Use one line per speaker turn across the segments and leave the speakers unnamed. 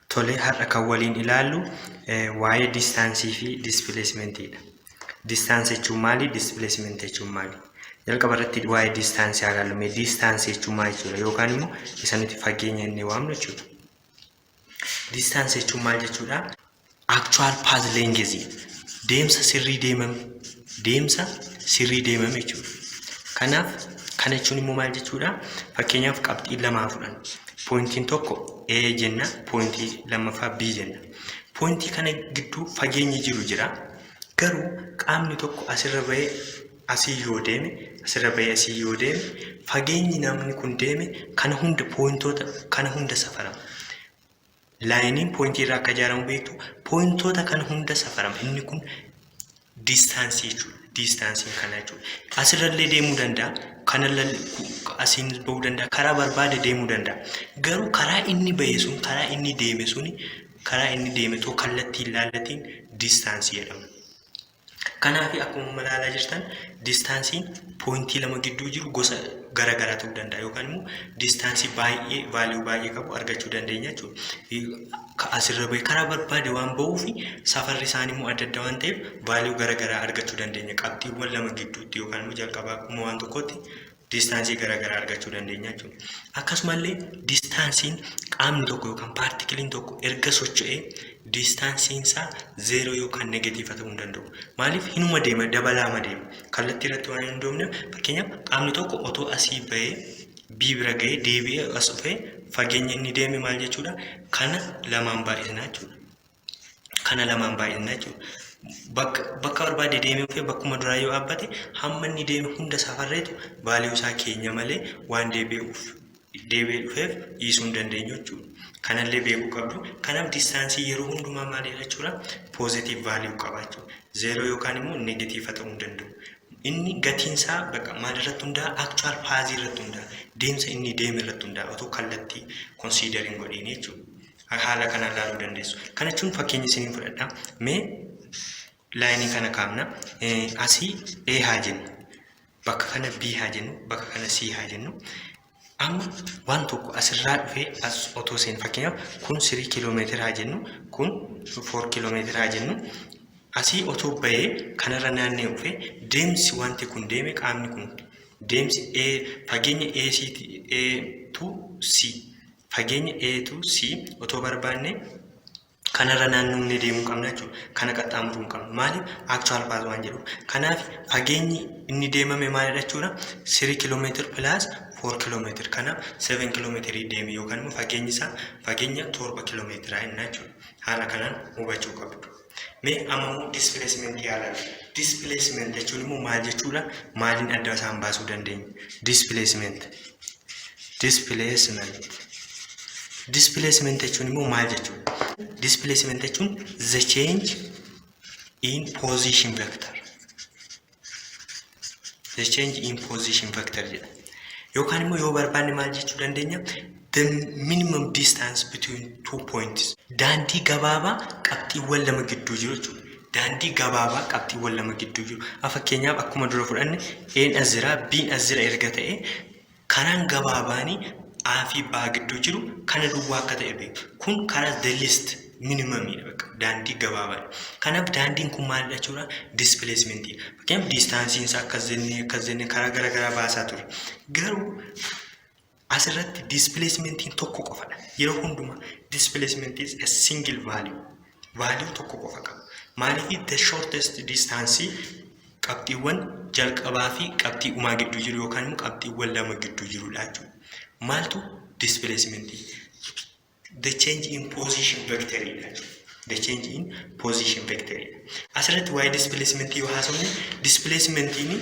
Tole, har'a kan waliin ilaallu waa'ee distance fi displacementiidha. Distance jechuun maali? Displacement jechuun maali? Jalqaba irratti waa'ee distance haa ilaallu. Mee distance jechuun maal jechuudha? Yookaan immoo isa nuti fageenya inni waamnu jechuudha. Distance jechuun maal jechuudha? Actual path length, deemsa sirrii deemame, deemsa sirrii deemame jechuudha. Kanaaf kana jechuun immoo maal jechuudha? Fakkeenyaaf qabxii lamaa fudhanna. Pointiin tokko A jenna, pointii lammaffaa B jenna. Pointii kana gidduu fageenyi jiru jira. Garuu qaamni tokko asirra bahee asii yoo deeme, asirra bahee asii yoo deeme, fageenyi namni kun deeme kana hunda, pointoota kana hunda safarama. Lineiin pointii irraa akka ijaaramu beektu, pointoota kana hunda safarama. Inni kun distance jechuudha. Distanceiin kana jechuudha. Asirrallee deemuu danda'a. Kanallee asiin bahuu danda'a. Karaa barbaade deemuu danda'a. Garuu karaa inni bahe sun, karaa inni deeme suni, karaa inni deeme too kallattii ilaallatiin distance jedhama. Kanaaf akkuma ilaalaa jirtan, distanceiin pointii lama gidduu jiru gosa gara garaa ta'uu danda'a yookaan immoo distance baay'ee value baay'ee qabu argachuu dandeenya jechuudha. Asirra bahee karaa barbaade waan bahuuf, safarri isaanii immoo adda adda waan ta'eef, value gara garaa argachuu dandeenya. Qabxiiwwan lama gidduutti yookaan immoo jalqabaa akkuma waan tokkotti distance gara garaa argachuu dandeenya jechuudha. Akkasumallee distanceiin qaamni tokko yookaan particleiin tokko erga socho'ee distanceiin isaa zero yookaan negative ta'uu hin danda'u. Maaliif? Hinuma deema, dabalaama deema. Kallattii irratti waan hin hundoofneef, fakkeenyaaf qaamni tokko otoo asii bahee B bira gahee deebi'ee as dhufee, fageenya inni deeme maal jechuudha? Kana lamaan baay'isna jechuudha. Kana lamaan baay'isna jechuudha. Bakka barbaade deemee dhufee bakkuma duraa yoo dhaabbate, hamma inni deeme hunda safarreetu value isaa keenya malee waan deebi'uuf deebi'ee dhufeef dhiisuu hin dandeenyu jechuudha. Kanallee beekuu qabdu. Kanaaf distance yeroo hundumaa maalidha jechuudha? Positive value qaba jechuudha. Zero yookaan immoo negative ta'uu hin danda'u. Inni gatiin isaa bakka maal irratti hundaa'a? Actual path irratti hundaa'a. Deemsa inni deeme irratti hundaa'a. Otoo kallattii consider hin godhiin jechuudha. Haala kanaan ilaaluu dandeessu. Kana jechuun fakkeenya isiniin fudhadha. Mee line kana kaafna. Asii A haa jennu. Bakka kana B haa jennu. Bakka kana C haa jennu. Amma waan tokko asirraa dhufee as otoo seenu, fakkeenyaaf kun 3 kiiloomeetira haa jennu, kun 4 kiiloomeetira haa jennu. Asii otoo bahee kanarra naannee dhufee, deemsi wanti kun deeme, qaamni kun deemsi A fageenya AC A to C, fageenya A to C otoo barbaanne, kanarra naannofnee deemuu qabna jechuudha. Kana qaxxaamuruu hin qabnu. Maaliif? Actual path waan jedhuuf. Kanaaf fageenyi inni deemame maalidha jechuudha? 3 kiiloomeetira plus 4 kiiloomeetira. Kanaaf 7 kiiloomeetirii deeme yookaan immoo fageenyi isaa fageenya 7 kiiloomeetiraa jenna jechuudha. Haala kanaan hubachuu qabdu. Mee amma immoo displacement haa ilaallu. Displacement jechuun immoo maal jechuudha? Maaliin adda isaan baasuu dandeenya? Displacement. Displacement. Displacement jechuun immoo maal jechuudha? Displacement jechuun the change in position vector. The change in position vector jedha. Yookaan immoo yoo barbaanne maal jechuu dandeenya? The minimum distance between two points. Daandii gabaabaa qabxiiwwan lama gidduu jiru jechuudha. Daandii gabaabaa qabxiiwwan lama gidduu jiru. Fakkeenyaaf akkuma dura fudhanne, A'n as jira, B'n as jira erga ta'e, karaan gabaabaanii A fi B gidduu jiru kana duwwaa akka ta'e beeku. Kun karaa the least minimumidha bakka daandii gabaabaadha. Kanaaf daandiin kun maalidha jechuudha? Displacement. Fakkeenyaaf distanceiin isaa akkas jennee, akkas jennee karaa gara garaa baasaa ture. Garuu asirratti displacementiin tokko qofadha. Yeroo hundumaa displacement is a single value. Value tokko qofa qaba. Maaliif? The shortest distance qabxiiwwan jalqabaa fi qabxii dhumaa gidduu jiru yookaan immoo qabxiiwwan lama gidduu jirudha jechuudha. Maaltu displacement? The change in position vector dha jechuudha. The change in position vector dha. Asirratti waa'ee displacement yoo haasofne, displacementiin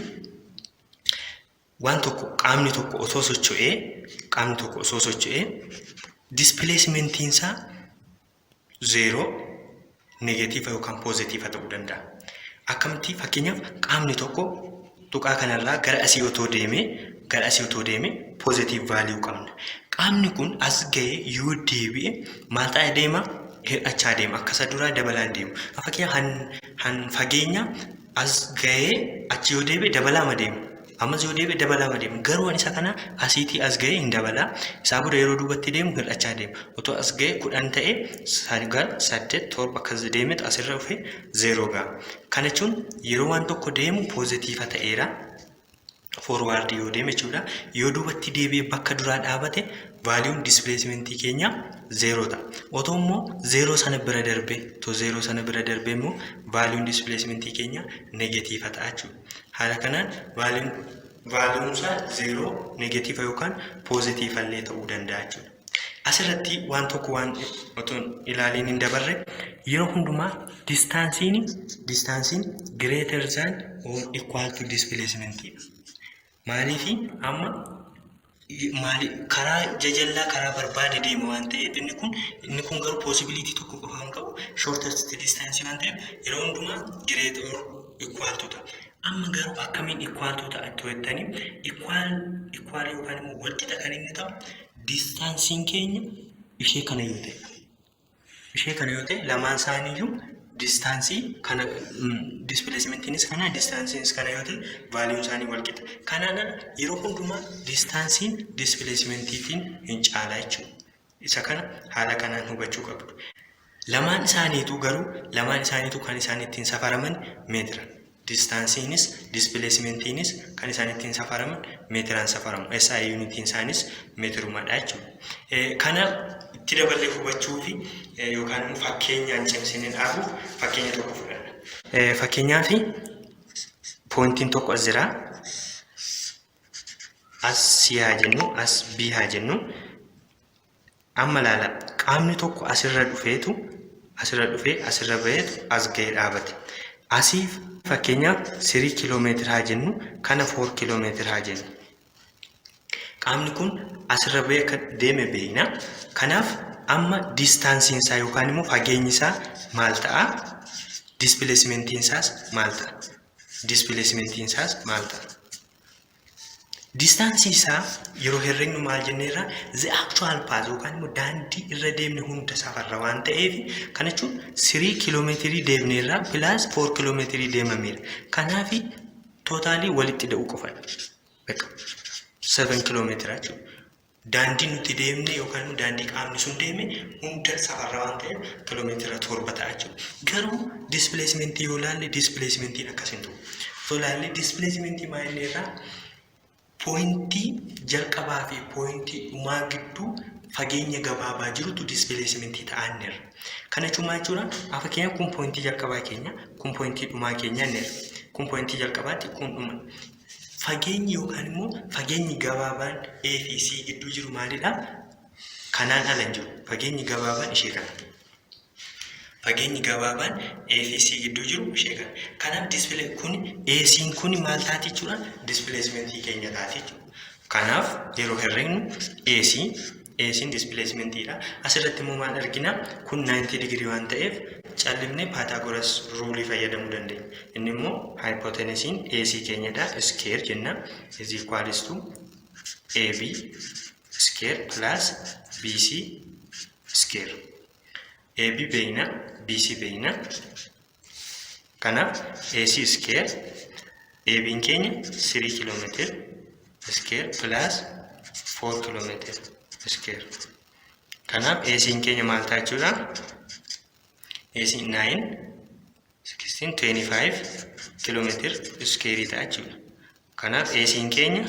waan tokko, qaamni tokko osoo socho'ee, qaamni tokko osoo socho'ee, displacementiin isaa zero, negative yookaan positive ta'uu danda'a. Akkamitti? Fakkeenyaaf qaamni tokko tuqaa kanarraa gara asii otoo deemee, gara asii otoo deeme, positive value qabna. Qaamni kun as ga'ee yoo deebi'e maal ta'ee deema? Hir'achaa deema. Akka isa duraa dabalaan deemu. Fakkeenyaaf han fageenya as ga'ee achi yoo deebi'e dabalaama deema. Ammas yoo deebi'e dabalaa deema. Garuu ani isa kana asiitii as ga'e hin dabalaa. Isaa booda yeroo duubatti deemu hir'achaa deema. Otoo as ga'e 10 ta'e, 9, 8, 7 akkas deemetu asirra dhufe 0 ga'a. Kana jechuun yeroo waan tokko deemu positive ta'eera. Forward yoo deeme jechuudha. Yoo duubatti deebi'ee bakka duraa dhaabate, valueun displacementii keenya 0 ta'a. Otoo immoo 0 sana bira darbe, otoo 0 sana bira darbe immoo valueun displacementii keenya negative ta'a jechuudha. Haala kanaan valueun isaa 0, negative yookaan positive illee ta'uu danda'a jechuudha. Asirratti waan tokko waan otoo ilaaliin hin dabarre, yeroo hundumaa distanceiin greater than or equal to displacement dha. Maaliifi? Amma maali, karaa jajallaa karaa barbaade deema waan ta'eef, inni kun garuu possibility tokko qofa kan qabu shortest distance waan ta'eef, yeroo hundumaa greater or equal to ta'a. Amma garuu akkamiin equal to ta'a jettanii, equal yookaan immoo walqixa kan inni ta'u distanceiin keenya ishee kana yoo ta'e. Ishee kana yoo ta'e, lamaan isaaniiyyuu distance kana, displacementiinis kana, distanceiinis kana yoo ta'e, valueun isaanii wal qixa. Kanaan ala yeroo hundumaa distanceiin displacementiitiin hin caalaa jechuudha. Isa kana haala kanaan hubachuu qabdu. Lamaan isaaniitu garuu, lamaan isaaniitu kan isaan ittiin safaraman meetira. Distanceiinis displacementiinis kan isaan ittiin safaraman meetiraan safaramu. SI unitiin isaanis meetirumadha jechuudha. Kana itti daballee hubachuu fi yookaan immoo fakkeenyaan cimsinee dhaabuuf fakkeenya tokko fudhanna. Fakkeenyaaf, pointiin tokko as jira. As C haa jennu, as B haa jennu. Amma ilaala, qaamni tokko asirra dhufeetu, asirra dhufee, asirra baheetu as ga'ee dhaabate. Asii fakkeenyaaf 3 kiiloomeetira haa jennu, kana 4 kiiloomeetira haa jennu. Qaamni kun asirra bahee akka deeme beekna. Kanaaf amma distanceiin isaa yookaan immoo fageenyi isaa maal ta'a? Displacementiin isaas maal ta'a? Displacementiin isaas maal ta'a? Distance isaa yeroo herregnu maal jenneerra? The actual path yookaan immoo daandii irra deemne hunda safarra waan ta'eef, kana jechuun 3 kiiloomeetirii deemneerra plus 4 kiiloomeetirii deemameera. Kanaaf total walitti da'uu qofadha. 7 kiiloomeetira jechuudha. Daandii nuti deemne yookaan immoo daandii qaamni sun deeme hunda safarra waan ta'eef, kiiloomeetira 7 ta'a jechuudha. Garuu displacement yoo ilaalle, displacementiin akkas hin ta'u. Osoo ilaalle, displacement maal inni irraa pointii jalqabaa fi pointii dhumaa gidduu fageenya gabaabaa jirutu displacement ta'anneerra. Kana jechuun maal jechuudha? Fakkeenyaaf, kun pointii jalqabaa keenya, kun pointii dhumaa keenya inneerra. Kun pointii jalqabaatti, kun dhuma. Fageenyi yookaan immoo fageenyi gabaabaan A fi C gidduu jiru maalidha? Kanaan ala hin jiru. Fageenyi gabaabaan ishee kana. Fageenyi gabaabaan A fi C gidduu jiru ishee kana. Kanaaf display kun, AC'n kun maal taati jechuudha? Displacementii keenya taati jechuudha. Kanaaf yeroo herregnu AC'n displacementiidha. Asirratti immoo maal argina? Kun 90 digirii waan ta'eef, callimnee Pythagoras rule fayyadamuu dandeenya. Inni immoo hypotenuseiin AC keenyadha. Square jenna. Is equals to AB square plus BC square. AB beeyna, BC beeyna. Kanaaf AC square, AB'n keenya 3 kiiloomeetira square plus 4 kiiloomeetira square. Kanaaf AC'n keenya maal ta'a jechuudha? AC 9, 16, 25 kiiloomeetira square ta'a jechuudha. Kanaaf AC'n keenya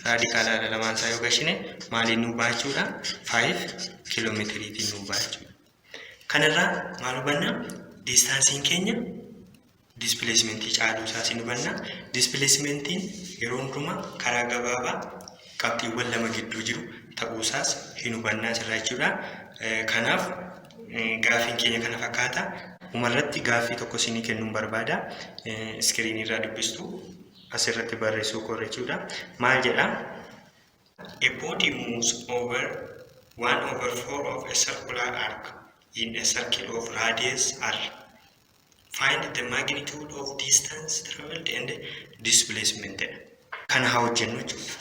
radical lamaan isaa yoo gashine maaliin nuu ba'a jechuudha? 5 kiiloomeetiriitiin nuu ba'a jechuudha. Kanarraa maal hubanna? Distanceiin keenya displacementii caaluu isaas ni hubanna. Displacementiin yeroo hundumaa karaa gabaabaa qabxiiwwan lama gidduu jiru ta'uusaas hin hubannaa asirraa jechuudha. Kanaaf gaaffiin keenya kana fakkaata. Dhumarratti gaaffii tokko isinii kennuun barbaada. Screenii irraa dubbistu, asirratti barreessuu korre jechuudha. Maal jedha? A body moves over 1 over 4 of a circular arc in a circle of radius r. Find the magnitude of distance traveled and displacement. Kana haa hojjennu jechuudha.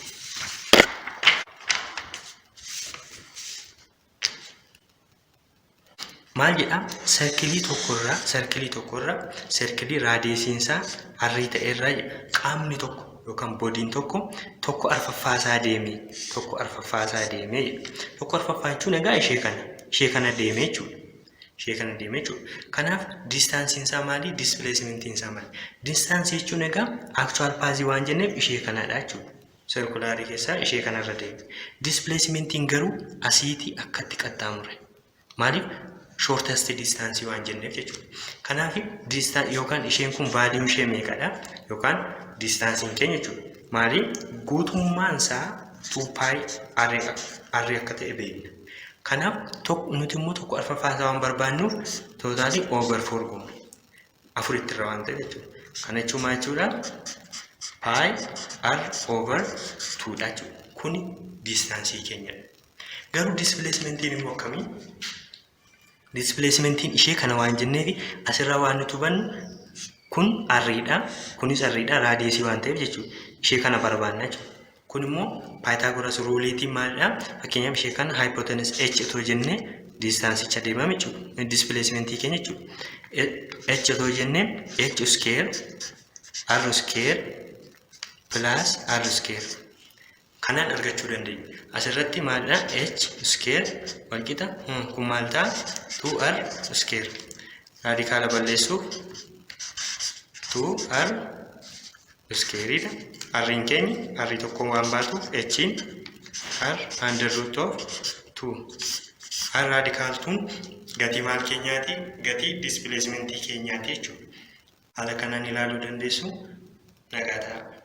Maal jedha? Circleii tokkorraa, circleii tokkorraa, circleii radiusiin isaa r ta'erraa qaamni tokko yookaan bodyn tokko tokko arfaffaa isaa deeme, tokko arfaffaa isaa deeme jedha. Tokko arfaffaa jechuun egaa ishee kana deeme jechuudha. Ishee kana deeme jechuudha. Kanaaf distanceiin isaa maali? Displacementiin isaa maali? Distanceii jechuun egaa actual pathii waan jenneef ishee kanadha jechuudha. Circularii keessaa ishee kanarra deeme. Displacementiin garuu asiitii akkatti qaxxaamure. Maaliif? Shortest distanceii waan jenneef jechuudha. Kanaaf yookaan isheen kun valueun ishee meeqadha? Yookaan distanceiin keenya jechuudha. Maali? Guutummaan isaa 2 pi r akka ta'e beekna. Kanaaf nuti immoo tokko arfaffaa isaa waan barbaannuuf totalii over 4 goona. Afuritti irra waan ta'eef jechuudha. Kana jechuun maal jechuudha? Pi r over 2 dha jechuudha. Kuni distanceii keenyadha. Garuu displacementiin immoo akkamii? Displacementiin ishee kana waan jenneef asirraa waan nuti hubannu kun r'dha. Kunis r'dha. Radiusii waan ta'eef jechuudha. Ishee kana barbaanna jechuudha. Kun immoo Pythagoras ruleiitiin maalidha? Fakkeenyaaf ishee kana hypotenuse h otoo jennee distanceicha deemame jechuudha. Displacementii keenya jechuudha. H otoo jennee h square r square plus r square kanaan argachuu dandeenya. Asirratti maalidha? H square walqixa kun maal ta'a? 2r square. Radicala balleessuuf 2r squareidha. R'n keenya R tokko waan baatuuf H'n R under root of 2. R radical tun gatii maal keenyaati? Gatii displacementii keenyaati jechuudha. Haala kanaan ilaaluu dandeessu. Nagaa ta'a.